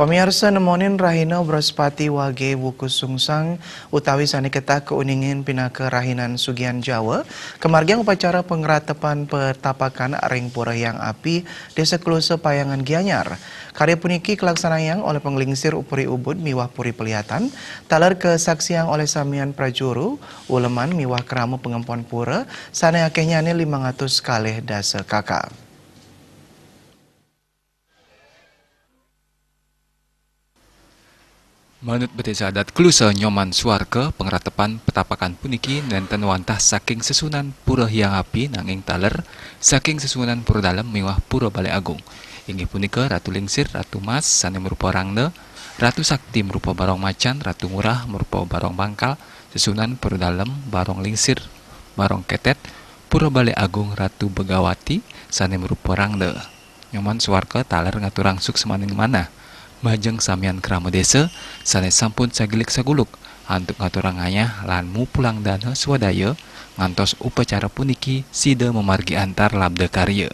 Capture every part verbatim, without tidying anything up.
Pamiarsa, nemonin rahina Braspati Wage wuku sungsang utawi sane ketah kauningin pinaka rahinan Sugihan Jawa, kamargiang upacara pangratepan petapakan ring Pura Hyang Api, Desa Klusa Payangan Gianyar. Karya puniki kalaksanayang olih panglingsir puri ubud miwah puri peliatan, taler kasaksiang olih samian prajuru, uleman miwah krama pangempon pura, sane akehnyane limang atus kalih dasa kaka. Manut Bendesa Adat Klusa Nyoman Suarga, pangratepan petapakan puniki nenten wantah saking sesuunan Pura Hyang Api, nanging taler saking sesuunan Pura Dalem miwah Pura Balai Agung. Inggih punika Ratu Lingsir, Ratu Mas sane marupa Rangda, Ratu Sakti marupa Barong Macan, Ratu Ngurah marupa Barong Bangkal, sesuunan Pura Dalem Barong Lingsir, Barong Ketet, Pura Balai Agung Ratu Begawati sane marupa Rangda. Nyoman Suarga taler ngaturang suksmaning manah majeng samian krama desa sane sampun sagilik saguluk antuk ngaturang ngayah lan mupulang dana swadaya ngantos upacara puniki sida mamargi antar labda karya.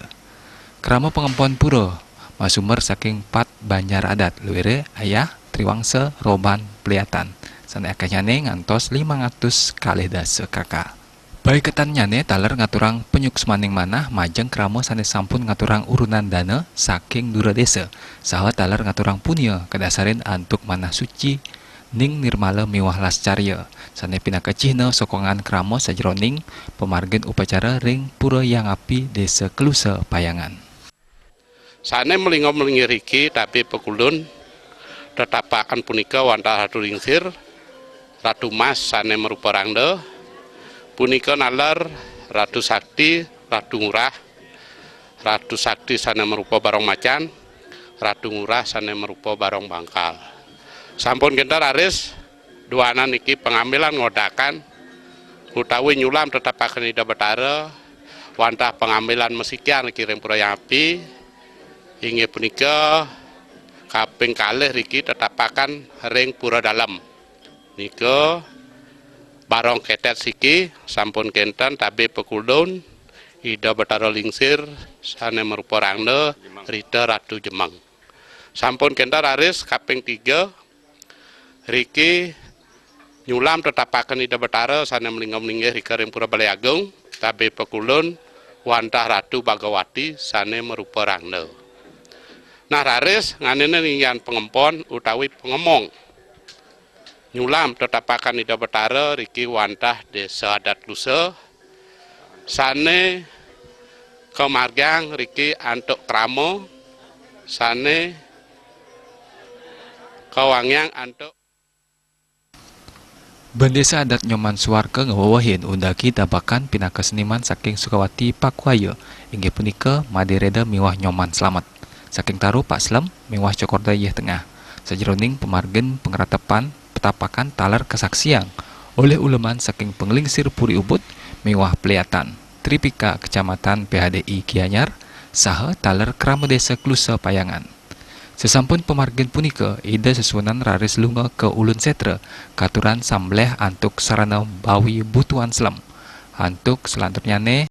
Krama pangempon pura masumer saking pat banjar adat, luire, ayah, triwangsa, roban, peliatan, sane akehnyane ngantos limang atus kalih dasa kaka. Paiketannyane taler ngaturang panyuksmaning manah majeng krama sane sampun ngaturang urunan dana saking dura desa, saha taler ngaturang punia kadasarin antuk manah suci ning nirmala miwah lascarya, sane pinaka cihna sokongan krama sajeroning pamargin upacara ring Pura Hyang Api, Desa Klusa Payangan. Sane malingga-malinggih riki tabe pakulun tetapakan punika wantah Ratu Lingsir, Ratu Mas sane marupa Rangda, punika naler Ratu Sakti, Ratu Ngurah, Ratu Sakti sane marupa Barong Macan, Ratu Ngurah sane marupa Barong Bangkal. Sampun kenten raris duanan niki pangambilan ngodakan utawi nyulam tetapaken Ida Betara wantah pangambilan masikian niki ring Pura Hyang Api, inggih punika kaping kalih riki tetapaken ring Pura Dalem. Nika Barong Ketet siki sampun kenten tabe pakulun Ida Betara Lingsir sane marupa Rangda, Rita Ratu Jemeng. Sampun kenten raris kaping tiga, riki nyulam tetapaken Ida Betara sane malingga-malinggih rika ring Pura Balai Agung, tabe pakulun wantah Ratu Bagawati sane marupa Rangda. Nah, raris nganene ninggian pangempon utawi pangemong nyulam tetapaken Ida Betara riki wantah Desa Adat Klusa sane kamargiang riki antuk krama sane kawangiang antuk. Bendesa Adat Nyoman Suarga ngwewehin undagi tabakan pinaka seniman saking Sukawati Pakuaya, inggih punika Made Reda miwah Nyoman Slamet. Saking Taro Pak Slem miwah Cokorda Yeh Tengah. Sajeroning pamargin pangratepan petapakan taler kasaksiang olih uleman saking panglingsir Puri Ubud miwah Peliatan, Tripika Kecamatan P H D I Gianyar, saha taler Krama Desa Klusa Payangan. Sasampun pamargin punika, Ida sesuunan raris lunga ka Ulun Setra, katuran sambleh antuk sarana bawi butuan Slem. Antuk salanturnyane,